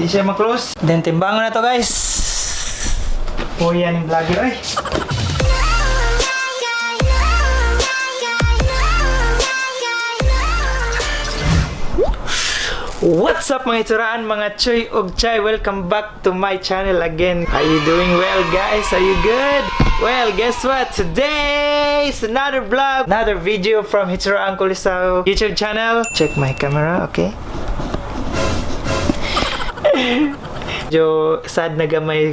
Di siya ma-close. Then timbangon na to, guys. Kuya ni vlogger ay. What's up, mga itsuraan, mga choy og chay? Welcome back to my channel again. Are you doing well, guys? Are you good? Well, guess what? Today is another vlog, another video from Hitsuraan Kulisao YouTube channel. Check my camera, okay? Medyo sad na gamay,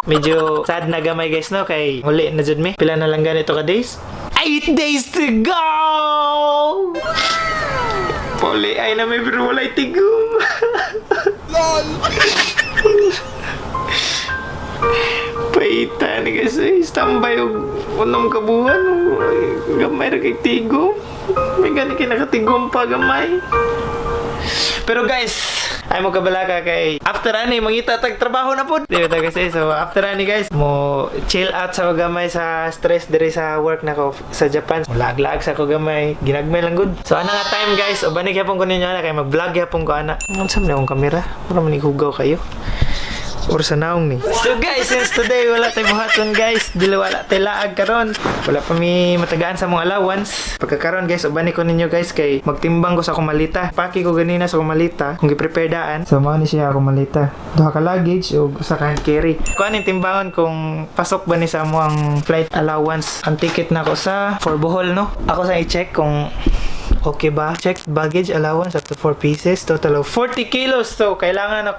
medyo sad na gamay, guys, no, kay muli na jud mi. Pila na lang ganito ka days? 8 days to go. Puli ay na may, pero walay tigom. Paita ni guys, eh, standby og 6 ka buwan. Gamay ra kay tigom. May gani kay nakatigom pa gamay. Pero guys, ay mo kabalaka kay after ani mangita tag trabaho na pud. Di ba ta, guys? Eh? So after ani, guys, mo chill out sa gamay sa stress diri sa work nako sa Japan. Mo lag-lag sa ko gamay, ginagmay lang gud. So ana nga time, guys, uban gyapon ko ninyo ana kay mag-vlog gyapon ko ana. Unsa man akong kamera? Mura man hugaw kayo. Or sa naong ni. So guys, since today wala tayo buhaton, guys, dili wala tayo laag karon. Wala pa mi matagaan sa mga allowance. Pagkakaron, guys, ubani ko ninyo, guys, kay magtimbang ko sa akong malita. Paki ko ganina sa akong malita kung gi-prepare daan. So mao ni siya akong malita. Duha ka luggage ug usa ka hand carry. Kuan ning timbangon kung pasok ba ni sa among flight allowance. Ang ticket nako sa for Bohol, no. Ako sa i-check kung okay ba? Check baggage allowance up to 4 pieces. Total of 40 kilos. So, kailangan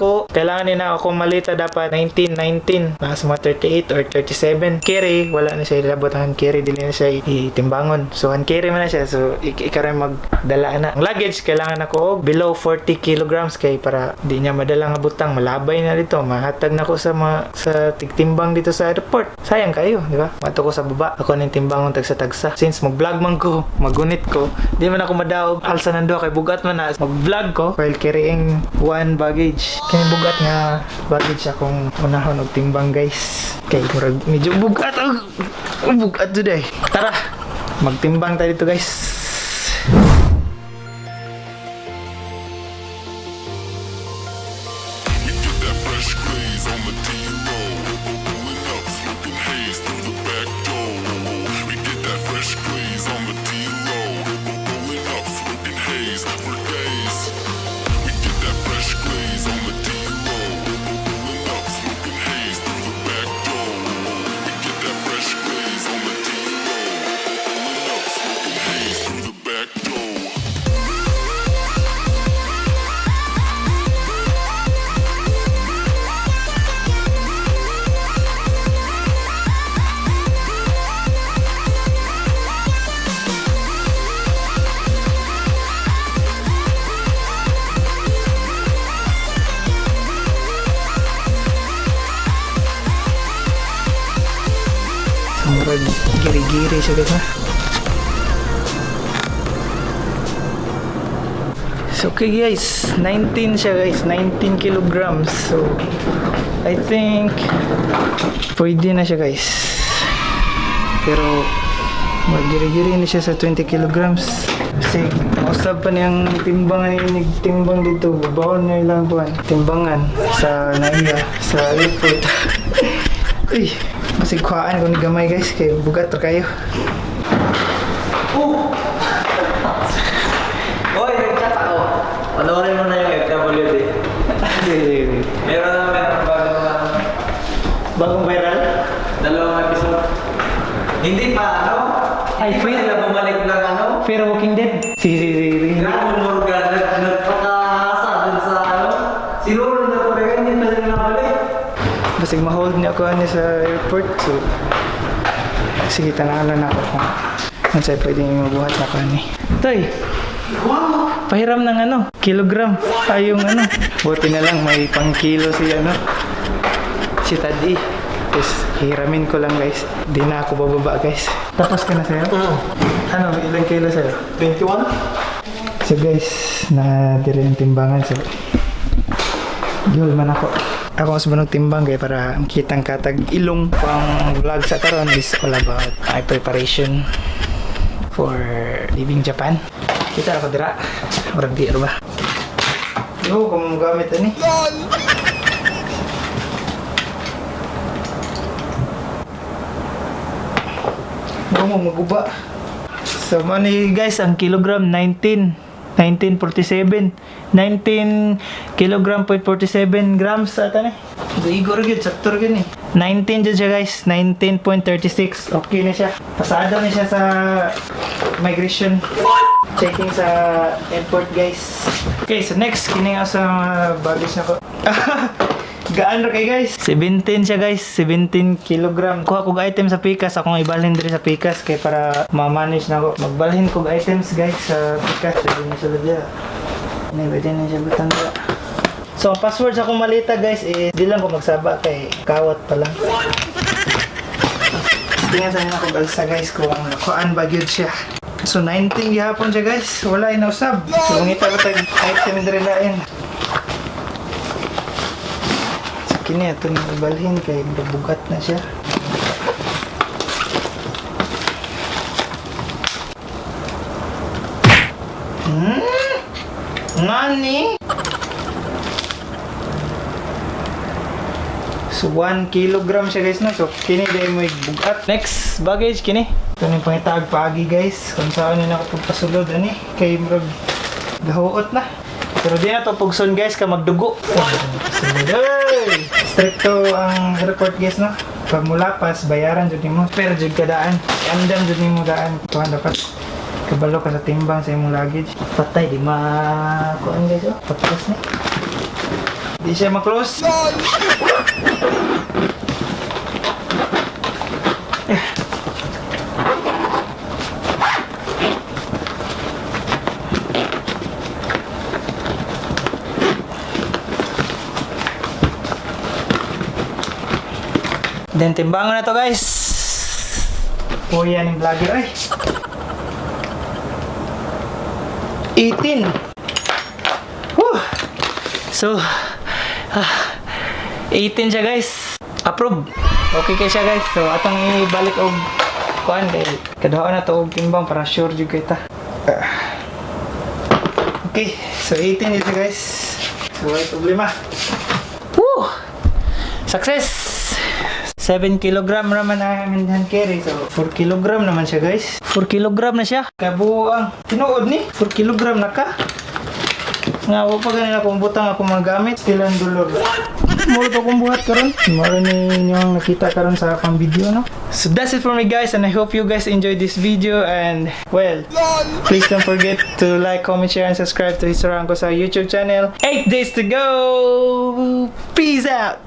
din na ako malita dapat 19, 19. Mas mga 38 or 37. Carry, wala na siya ilabot ang carry. Dili na siya itimbangon. So, hand carry man na siya. So, ikaw rin magdala na. Ang luggage, kailangan ako og below 40 kilograms kay para di niya madala nga butang. Malabay na dito. Mahatag na ko sa mga, sa tigtimbang dito sa airport. Sayang kayo, di ba? Mato ko sa baba. Ako ning timbangon tagsa-tagsa. Since mag-vlog man ko, magunit ko, di man ako madaog. Alsa nando kay bugat man na. Mag-vlog ko while carrying one baggage. Kay bugat nga baggage akong unahon og timbang, guys. Kay murag medyo bugat og bugat today. Tara, magtimbang tayo dito, guys. We get that fresh glaze on the D-roll. Rolling up, smoking haze through the back door. We get that fresh glaze on the D-roll. Rolling up, smoking haze for days. We get that fresh glaze on the D-roll. Rolling up, smoking haze through the back door. We get that fresh glaze on the D-roll. Rolling up, smoking haze through the back door. So, murag giri-giri siya, guys, ha? So okay guys, 19 siya, guys, 19 kilograms. So I think pwede na siya, guys. Pero magiri-giri na siya sa 20 kilograms. Kasi usab pa niyang timbangan ni timbang dito, baon na ilang kuan timbangan sa NAIA sa airport. Uy, basig kuhaan ko ni gamay, guys, kay bugat ra kayo. Oh! Hoy, nag-chat ako. Panoorin mo na yung FWD. Sige, sige, sige. Meron bagong Bagong viral? Dalawang episode. Hindi pa, ano? Ay, Hindi pa free. sila bumalik ng ano? Fear Walking Dead? Sige, sige, sige, sige. Grabe, Morgan, nagpakahasa dun sa ano? Sinuro na talaga, hindi pa sila nabalik. Basig ma-hold niya ako ani sa airport. So, sige, tanalan na ako kung unsay pwede mabuhat na ako ani. Toy! Pahiram ng ano, kilogram. Ay, yung ano. Buti na lang may pang kilo si ano, si Tadi. Tapos, hiramin ko lang, guys. Di na ako bababa, guys. Tapos ka na sa'yo? Ano, ilang kilo sa'yo? 21? So guys, na diri ang timbangan. So, yun man ako. Ako mas manong timbang kay para makitang katag ilong. Pang vlog sa karon is all about my preparation. for leaving Japan. Kita ako dira. Murag di ba? Yo, kung gamit ani. Mo maguba. So, mo ni guys, ang kilogram 19. 1947. 19 kilogram point 47 grams ata ni. Igo ra gyud, sakto ra gyud ni. 19 jud siya, guys, 19.36. Okay na siya. Pasado na siya sa migration checking sa airport, guys. Okay, so next kini nga sa mga baggage na ko. Gaan ra kay, guys. 17 siya, guys, 17 kilogram. Kuha kog item sa Pikas, akong ibalhin diri sa Pikas kay para ma-manage na ko. Magbalhin kog items, guys, sa Pikas. Pwede na siya dira. Ano, pwede na siya butang dira. So, ang password sa akong malita, guys, is di lang ko magsaba kay kawat pa lang. Tingnan sa ako balsa, guys, kung kuan ba gyud siya. So 19 gihapon siya, guys. Wala inausab. So mangita ko tag item diri lain. So kini ato nang ibalhin kay bugat na siya. Nani? So 1 kilogram siya, guys, no. So kini dahil mo bugat. Next baggage kini. Ito na yung pangitag paagi, guys. Kung saan na ako pagpasulod ani kay murag gahuot na. Pero di na to pugson, guys, ka magdugo. Sulod. Hey! Stricto ang airport, guys, no. Pag mulapas, bayaran jud nimo. Pero jud ka daan. Andam jud nimo daan. Kuan dapat kabalo ka sa timbang sa imong luggage. Patay di ma kuan, guys, oh. Patras ni. Di siya ma-close. Then timbangan na to, guys. Kuya ni vlogger ay. 18. Whew. So, 18 siya, guys. Approve. Okay kay siya, guys. So atong ibalik og kuan kay kaduhaan na to og timbang para sure jud kay ta. Okay, so 18 dito, guys. So wala problema. Woo! Success! 7 kilogram naman ang hand carry. So, 4 kilogram naman siya, guys. 4 kilogram na siya. Kabuang. Tinuod ni. 4 kilogram na ka. Nga, wa pa ganun akong butang akong mga gamit. Still ang dolor. Muro to akong buhat karon. Muro ni inyo ang nakita karon sa akong video, no? So that's it for me, guys, and I hope you guys enjoyed this video and, well, please don't forget to like, comment, share, and subscribe to Historango sa YouTube channel. 8 days to go! Peace out!